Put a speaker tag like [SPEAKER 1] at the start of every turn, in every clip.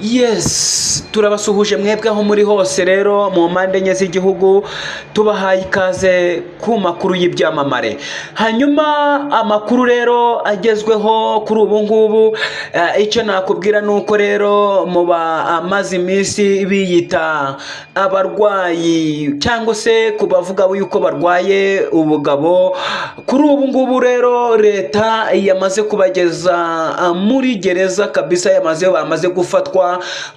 [SPEAKER 1] Yes, turabasuhuje mwebwe aho muri hose rero mu mpande enye z'igihugu, tubahaye ikaze ku makuru y'ibyamamare. Hanyuma amakuru rero agezweho kuri ubu ngubu, icyo nakubwira ni uko rero mu bamaze iminsi biyita abarwayi cyangwa se ku bavuga yuko barwaye ubugabo, kuri ubu ngubu rero leta yamaze kubageza muri gereza kabisa, bamaze gufatwa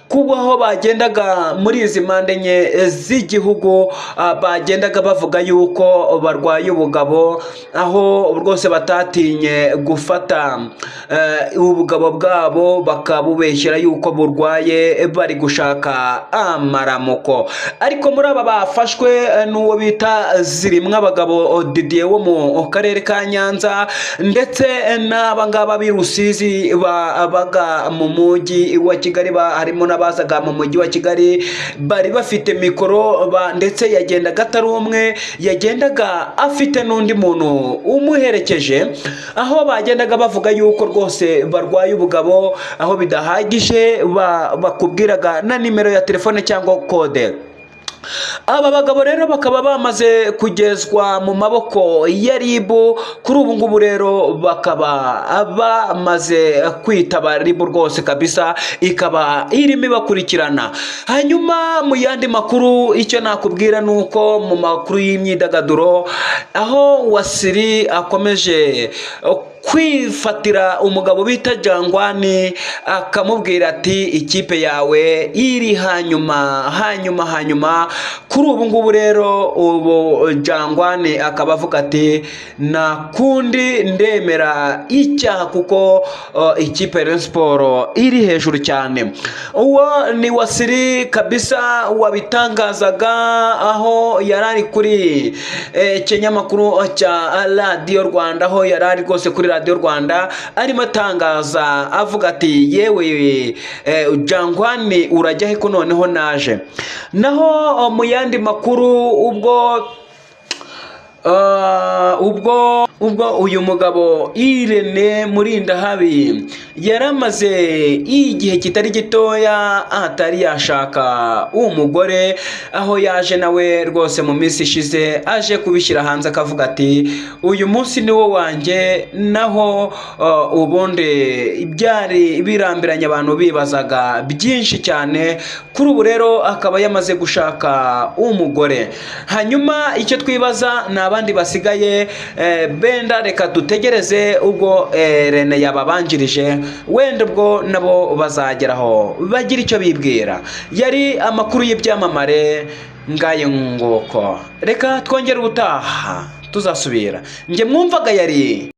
[SPEAKER 1] kubaho bagendaga muri izi mpande enye z'igihugu, bagendaga bavuga yuko barwaye ubugabo, aho rwose batatinye gufata ubugabo bwabo bakabubeshyera yuko burwaye bari gushaka amaramuko. Ariko muri aba bafashwe n'uwo bita Zirimwabagabo Didier wo mu karere ka Nyanza, ndetse n'aba ngaba b'i Rusizi babaga mu mujyi wa Kigali, harimo n'abazaga mu mujyi wa Kigali bari bafite mikoro, ndetse yagendaga atari umwe, yagendaga afite n'undi muntu umuherekeje, aho bagendaga bavuga yuko rwose barwaye ubugabo, aho bidahagije bakubwiraga na nimero ya telefone cyangwa kode. Aba bagabo rero bakaba bamaze kugezwa mu maboko ya RIB, kuri ubu ngubu rero bakaba bamaze kwitaba RIB rwose kabisa, ikaba irimo ibakurikirana. Hanyuma mu yandi makuru, icyo nakubwira ni uko mu makuru y'imyidagaduro, aho Wasiri akomeje kwifatira umugabo bita Jangwani, akamubwira ati ikipe yawe iri hanyuma hanyuma hanyuma. Kuri ubu ngubu rero ubu Jangwani akaba avuga ati nta kundi, ndemera icyaha kuko ikipe ya Rayon Sports iri hejuru cyane. Uwo ni Wasiri kabisa wabitangazaga, aho yari ari kuri ikinyamakuru cya Radiyo Rwanda, aho yari ari rwose kuri Radiyo Rwanda arimo atangaza avuga ati yewe Jangwani urajya he ko noneho naje. Naho mu yandi makuru, ubwo uyu mugabo Irene Murindahabi yaramaze igihe kitari gitoya atari yashaka umugore, aho yaje nawe rwose mu minsi ishize aje kubishyira hanze akavuga ati uyu munsi ni wo wanjye. Naho ubundi byari birambiranye, abantu bibazaga byinshi cyane. Kuri ubu rero akaba yamaze gushaka umugore. Hanyuma icyo twibaza ni abandi basigaye, benda reka dutegereze ubwo Rene yababanjirije, wenda ubwo nabo bazageraho bagira icyo bibwira. Yari amakuru y'ibyamamare ngaye nguko, reka twongere ubutaha tuzasubira. Njye mwumvaga yari